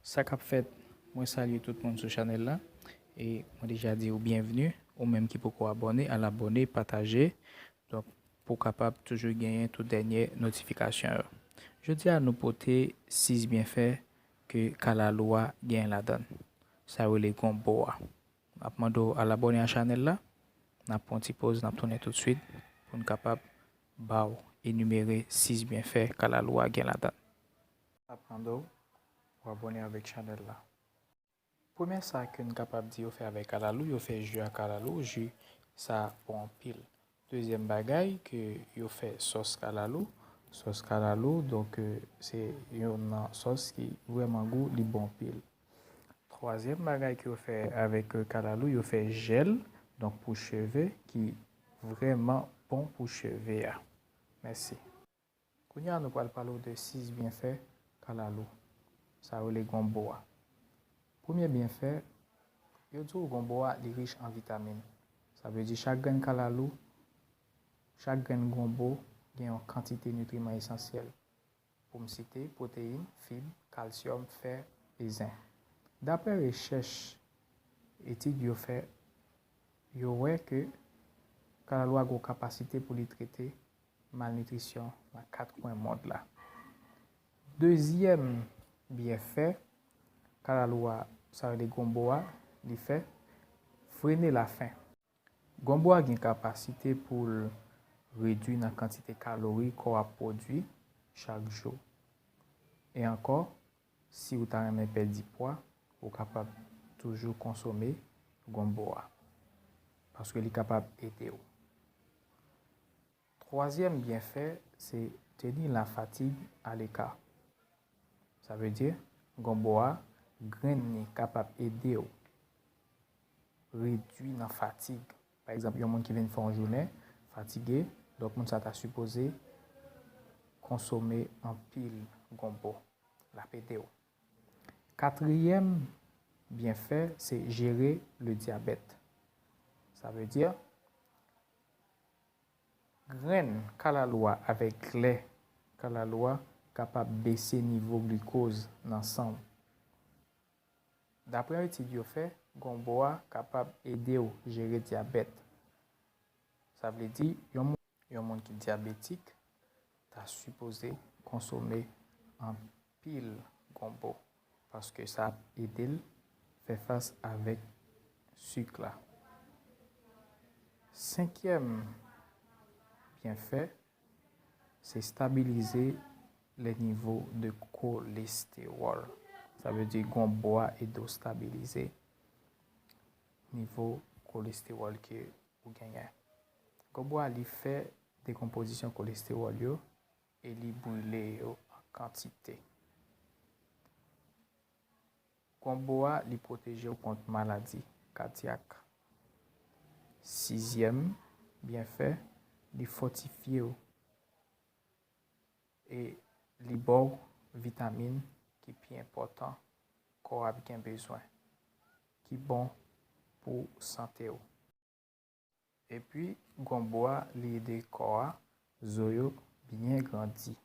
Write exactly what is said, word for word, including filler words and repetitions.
Sa k ap fèt, mwen salye tout moun sou chanèl la. E mwen deja di w byenvni, ou menm ki poko abòne, al abòne, pataje. Donk, pou w kapab toujou genyen tout dènye notifikasyon yo. Jodi a, nou pote sis byenfè ke kalalou a gen ladan l. Sa yo rele gonbo a. M ap mande w al abòne a chanèl la. N ap pran ti poz, n ap tounen toutswit pou n kapab ba w enimere sis byenfè kalalou a gen ladan l. N ap mande w pou w abòne avèk chanèl la. Premye sa ke n kapab di yo fè avèk kalalou, yo fè ji a kalalou, ji sa bon anpil. Dezyèm bagay ke yo fè sòs kalalou, sòs kalalou, donk, euh, se youn nan sòs ki vrèman gou, li bon anpil. Twazyèm bagay ke yo fè avèk, euh, kalalou, yo fè jèl, donk pou cheve, ki vrèman bon pou cheve a. Mèsi. Kounye a, nou pral pale w de sis byenfè kalalou. Sa yo rele gonbo a. Premye byenfè, yo di w gonbo a, li rich an vitamin. Sa vle di chak grenn kalalou, chak grenn gonbo gen yon kantite nitriman esansyèl. Pou m site, pwoteyin, fib, kalsyòm, fè e zen. Daprè rechèch, etid yo fè, yo wè ke kalalou a gen kapasite pou li trete malnitrisyon nan kat kwen mond la. Dezyèm byenfè, kalalou a, sa rele gonbo a, li fè, frene lafen. Gonbo a gen kapasite pou l redwi nan kantite kalori kò a pwodui chak jou. E ankò, si w ta renmen pèdi pwa, ou kapab toujou konsome gonbo a, paske li kapab ede w. Twazyèm byenfè, se teni lafatig aleka. Sa vle di, gonbo a, grenn li kapab ede w redwi nan fatig. Pa egzanp, yon moun ki vin fè yon jounen, fatige, donk moun sa ta sipoze konsome anpil gonbo. L ap ede w. Katriyèm byenfè, se jere le dyabèt. Sa vle di, grenn kalalou a avèk lè kalalou a kapab bese nivo glikoz nan san w. Daprè etid yo fè, gonbo a kapab ede w jere dyabèt. Sa vle di, yon moun, yon moun ki dyabetik ta sipoze konsome anpil gonbo, paske sa ap ede l fè fas avèk sik la. Senkyèm byenfè, se stabilize le nivo de kolestewòl. Sa vle di gonbo a ede w stabilize nivo kolestewòl ke ou genyen. Gonbo a, li fè dekonpozisyon kolestewòl yo e li brile yo an kantite. Gonbo a, li pwoteje w kont maladi kadyak. Sizyèm byenfè, li fòtifye w e li ba w vitamin ki pi enpòtan kò a ap gen bezwen, ki bon pou sante w. Epi, gonbo a, li ede kò a, zo yo byen grandi.